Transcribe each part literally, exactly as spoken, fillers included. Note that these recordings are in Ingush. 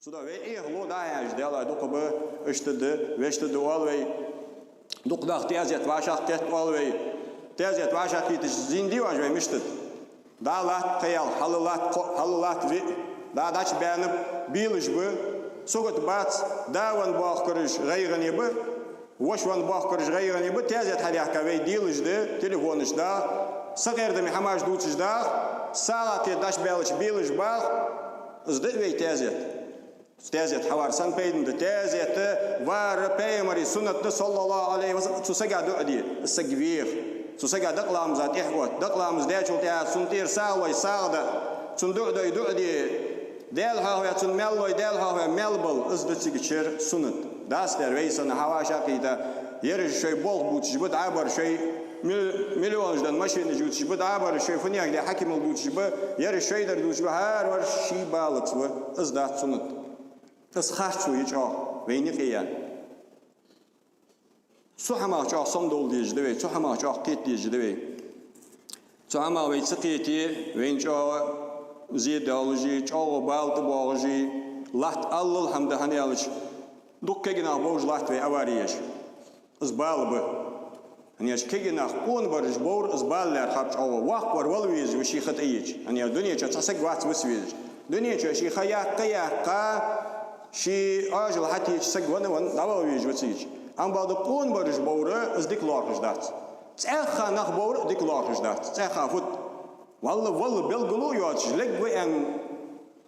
Цудухьа вай Ӏехало дӀа а хьежаш, Даьла дукха ба, иштта да, вешта да оал вай, дукха нах тезет вӀашагӀкхет оал вай. Тезет вӀашагӀкхеташ зийна дий оаш вай мишта да? ДӀа латт кхы ял, хьал латт кхоъ, хьал латт виъ, дӀа дӀачубаьннаб, белаш ба, сагот бац, да венна боахкараш гӀайгӀане ба, воша венна боахкараш гӀайгӀане ба, тезет хьадаьхка вай делаш да, телефонаш даха, сакъердаме хӀамаш дувцаш даха, сагӀа кхета дӀачубаьлча белаш баха, из да вай тезет. Тезет хьавар сенна пайдана да? Тезет вар Пайхамара суннат да, саллаллахӀу Ӏалайхи ва саллам. Цу сага дуӀа де, из саг веха. Цу сага дакъа ламаза тӀехьа отта, дакъа ламаз даьчул тӀехьа цунна тӀера сагӀа лой, сагӀа да, цунна дуӀа дой, дуӀа де, Даьла хьоахаве, цунна маьл лой, Даьла хьоахаве, маьл бала, из да цигачара суннат. Дас дер вай санна хьавӀашагӀкхийтта, ераш шоай болх бувцаш ба, дӀа а бар шоай мил-, миллионаш денна машинаш дувцаш ба, дӀа а бар шоай фунех де хьакимал дувцаш ба, ераш шоай дар дувцаш ба, хӀаравар ший балаца ва, из дац суннат. Из харцо я чӀоагӀа вайна юкъе яьнна. Цу хӀамах чӀоагӀа сомадовла дезаш да вай, цу хӀамах чӀоагӀа кхета дезаш да вай. Цу хӀамах вай ца кхете, вайна чӀоагӀа зе доаллаш, чӀоагӀа бала тӀабоагӀаш латт аллал хӀама да, хӀана аьлча дукха кегий нах бовш латт вай авари еш. Из бала ба. ХӀана аьлча кегий нах къонабараш бовр из бала лаьрхӀаб чӀоагӀа. Воккхавар вала везаш ва ший ха тӀаеча. ХӀана аьлча дунен чу цхьа саг вац виса везаш. Дунен чу ший ха яккха, яккха, ший ажал хьатеча саг венна, венна дӀавала везаш ва цигача. Амма бакъда къонабараш бовр из дика лоархӀаш дац. ЦӀаьхха нах бовр а дика лоархӀаш дац. ЦӀаьхха фуд? Валла, валла белгало а йоацаш, лергва аьнна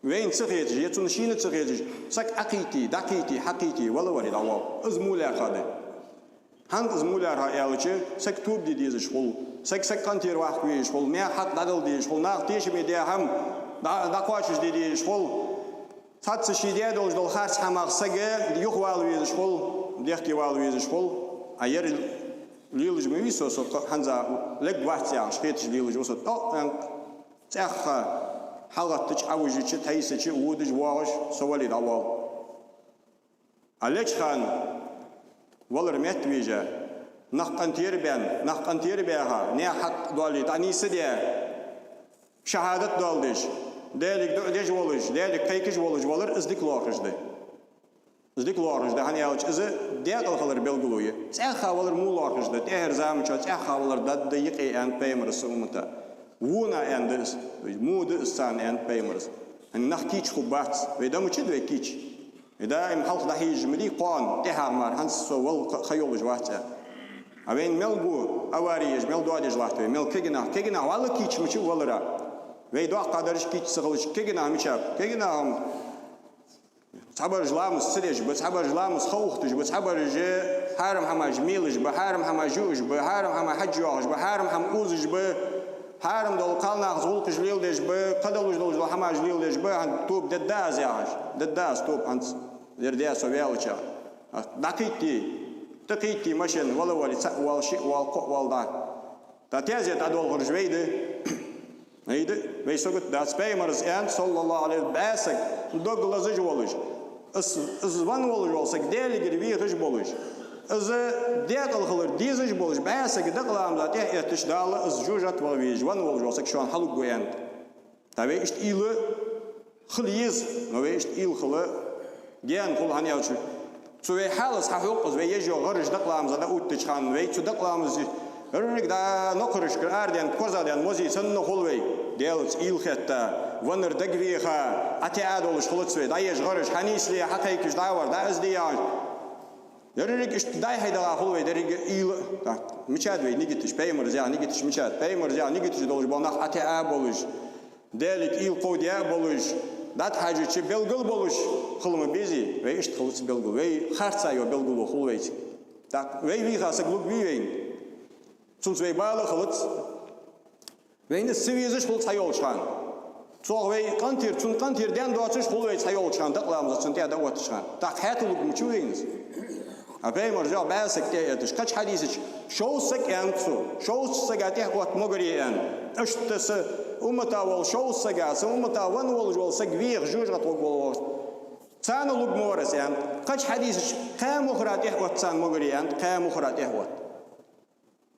вайна ца хеташ, е цунна шийна ца хеташ, саг Ӏокхийте, дӀакхийте, хьакхийте, вала варе дӀавоал. Из мо лаьрхӀа да? ХӀана из мо лаьрхӀа аьлча, саг тоба де дезаш хул, саг, саг къинтӀера ваккха везаш хул, наьха хьакъ дӀадала дезаш хул, наха тешаме даь хӀама дӀа-, дӀакхоачашде дезаш хул. Цхьацца ший даь долаш дола харц хӀамах саг юхавала везаш хул, дехке вала везаш хул. А ер лелаш ма вий со, со хӀанз лергвац яхаш хеташ лелаш ва со. ТӀо-, аьнна, цӀаьхха хьалгӀаттача, Ӏовижача, тхьайсача, водаш, воагӀаш, со вале дӀавоал. А леча хана валар метта вежа, нах къинтӀера баьнна, нах къинтӀера баьха, наьха хьакъ доалле дӀанийсса даь, шахӀадат доаладеш, Даьлага дуӀа деш волаш, Даьлага кхайкаш волаш валар, из дика лоархӀаш да. Из дика лоархӀаш да, хӀана аьлча из декъала хилара белгало я. ЦӀаьхха валар мо лоархӀаш да? ТӀехьарча заман чу цӀаьхха валар дадда юкъе аьннад Пайхамара са уммата. Вона аьннад из, мо да из царна аьннад Пайхамара. ХӀана, нах кийча хургбац, вай да мичад вай кийча? Вай даим хьалха дӀахьежаш ма дий кхоана, тӀехьагӀа мара, хӀанз со вала ха йолаш вац аьнна. А вайна мел го авари еш, мел доадеш латт вай, мел кегий нах, кегий нах валла кийча мича валара. Вай доккхагӀдараш кийча ца хилча, кегий нах мичаб? Кегий нах-м цхьабараш ламаз ца деш ба, цхьабараш ламаз ха ухаш ба, цхьабараш хьарам хӀамаш мелаш ба, хьарам хӀамаш юаш ба, хьарам хӀама хьаж йоахаш ба, хьарам хӀама узаш ба, хьарам дола кхалнахаца гӀулакхаш леладеш ба, кхыдолаш долаш дола хӀамаш леладеш ба, хӀанз тоба дергда аз яхаш, дергда аз тоба хӀанз, ер даь со ваьлча. ДӀакхийте, тӀакхийте машен, вала вале, цаӀ воал, шиъ воал, кхоъ воал дӀа. ТӀаккха тезет дӀадолхараш вай да. Вай да, вай сагот дац. Пайхамара аьннад, саллаллахӀу Ӏалайхи, бӀаь саг дог лазаш волаш, из, из венна волаш вола саг Даьлагара вехаш болаш, из декъала хилар дезаш болаш, бӀаь саг дакъа ламаза тӀехьа эттача, Дала из жожагӀате вала везаш, венна волаш вола саг шоана хьалургва аьннад. ТӀаккха вай иштта уйла хила еза, но вай иштта уйла хила гаьна хул, хӀана аьлча цу вай хьалаца хьахьокх из, вай еш йола гӀараш дакъа ламаза дӀаоттача хана, вай цу дакъа ламаза деррига дӀа нокхарашкара арадаьнна, коза даьнна, мозе санна хул вай. Даьлаца уйла хетта, веннар дагавеха, ӀотаӀа долаш хилац вай, дӀаеш гӀараш, хьанийсле хьакхайкаш дӀа а вар, дӀа из де яхаш. Деррига иштта дӀай-хьай дала хул вай, деррига уйла. ТӀаккха мичад вай нигаташ, Пайхамара яха нигаташ мичад? Пайхамара яха нигаташ долаш бола нах ӀотаӀа болаш, Даьлага уйла кховдаь болаш, дӀатӀахьежача белгала болаш хила ма безий, вай иштта хилац белгала, вай харца йола белгало хул вайцига. ТӀаккха вай вийха саг лургвий вайна? Цунца вай бала а хилац. Вайна из ца везаш хул цхьайолча хана. Цох вай къинтӀера, цунна къинтӀера даьнна доацаш хул вай цхьайолча хана, дакъа ламаза цунна тӀа дӀаоттача хана. ТӀаккха хӀаьта лург мича ва вайна из? А Пайхамара йоах, бӀаь саг тӀа эттача, кхыча хьадисача, шовзткъа сага тӀехьа отт, шовзткъа сага тӀехьа отт могаре аьнна. Иштта са уммата вола шовзткъа сага, са уммата венна волаш вола саг веха жожагӀате варгволаш. Царна лург ма вар из аьннад. Кхыча хьадисача, кхаь мухӀара тӀехьа отт царна могаре аьннад, кхаь мухӀара тӀехьа отт.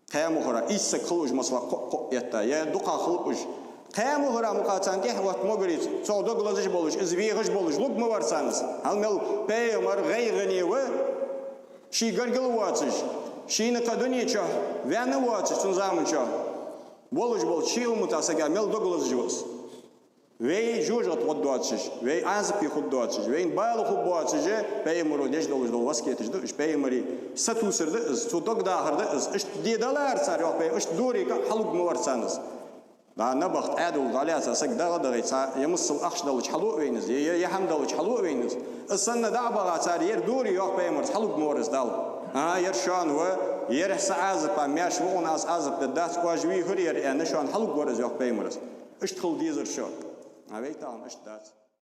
Кхаь мухӀара, ийс саг хул уж, масала, кхоъ-кхоъ этта, е дукха хул уж, Кхаь мухӀара мукъа царна тӀехьа отта могарица, цох дог лазаш болаш, из вехаш болаш, лург ма вар царна из. Хьал мел пайхамар гӀайгӀане ва, ший гаргара воацаш, шийна кхы дунен чу ваьнна воацаш, цун заман чу волаш волча ший уммата сага мел дог лазаш ва из. Вай жожагӀате гӀоргдоацаш, вай Ӏазапе хургдоацаш, вайна бала хургбоацаш, пайхамаро деш долаш дола васкеташ да уж, пайхамара сатувсар да из, цо дог дахар да из. Иштта де далара цар, йоах пайхамара, иштта дорийга хьалург ма вар царна из. Да, набахта Ӏаьдал дӀалаьца саг дагӀа-дагӀе цхьа, е миссел ахча далча хьало а вайна из, е, е, е хӀама далча хьало а вайна из. Из санна дӀа а баха цар, ер дорий, йоах пайхамара, хьалург ма вар из Далла. А, ер шоана ва, ерехь са Ӏазапа маьрша ва, хьона аз Ӏазап дергдац, оаш вий хӀара ер, аьнна, шоана хьалург вар из, йоах пайхамара. Иштта хила дезар шо. А вай тахан иштта дац.